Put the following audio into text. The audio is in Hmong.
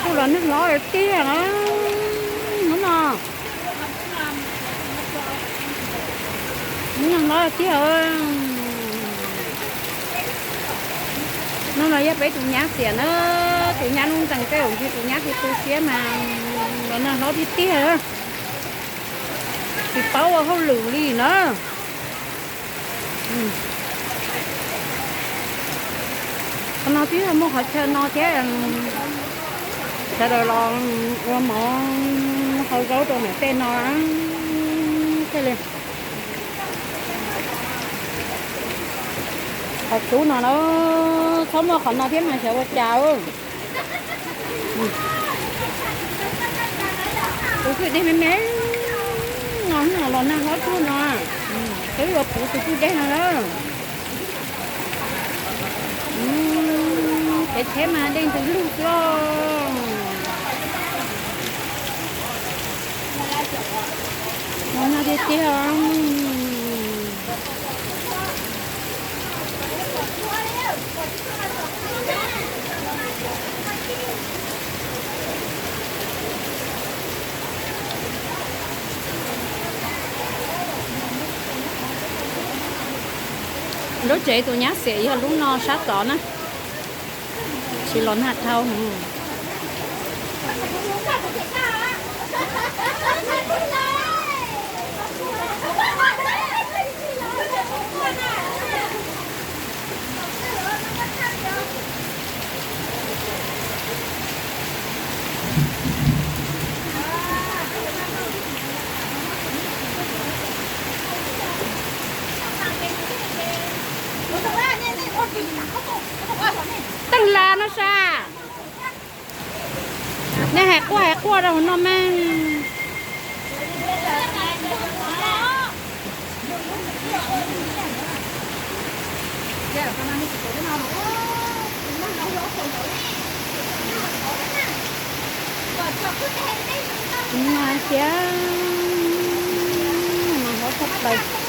Kuj los nag hlob tiag na. Hnub no nag hlob tiag. Hnub no yog peb tus nyab xiam na, tus nyab lub ntees tej zaum ntshe tus nyab tu tu siab mas los nag hlob tiag tiag, tsis paub ua hauj lwm li na. Qhov no twb yog muaj qhov chaw no thiab, sawv daws los ua mov hau zaub rau ntawm tej no thiaj li. Qhov txub no na, txhob muaj qhov no thiab mas xyov ua cas. Tus kwj deg me me no, los nag hlob tuaj no, twb yuav puv tus kwj deg no na. Kev tsheb mas dej ntws lug xwb os. Los nag tiag tiag. Lub tsev tus nyab xiam yog lub no sab tod na, tsis los nag dhau. Tej las no sas. Nej hais quaj hais quaj rau hauv no mas. Mas thiab, mas hlob tshaj plaws.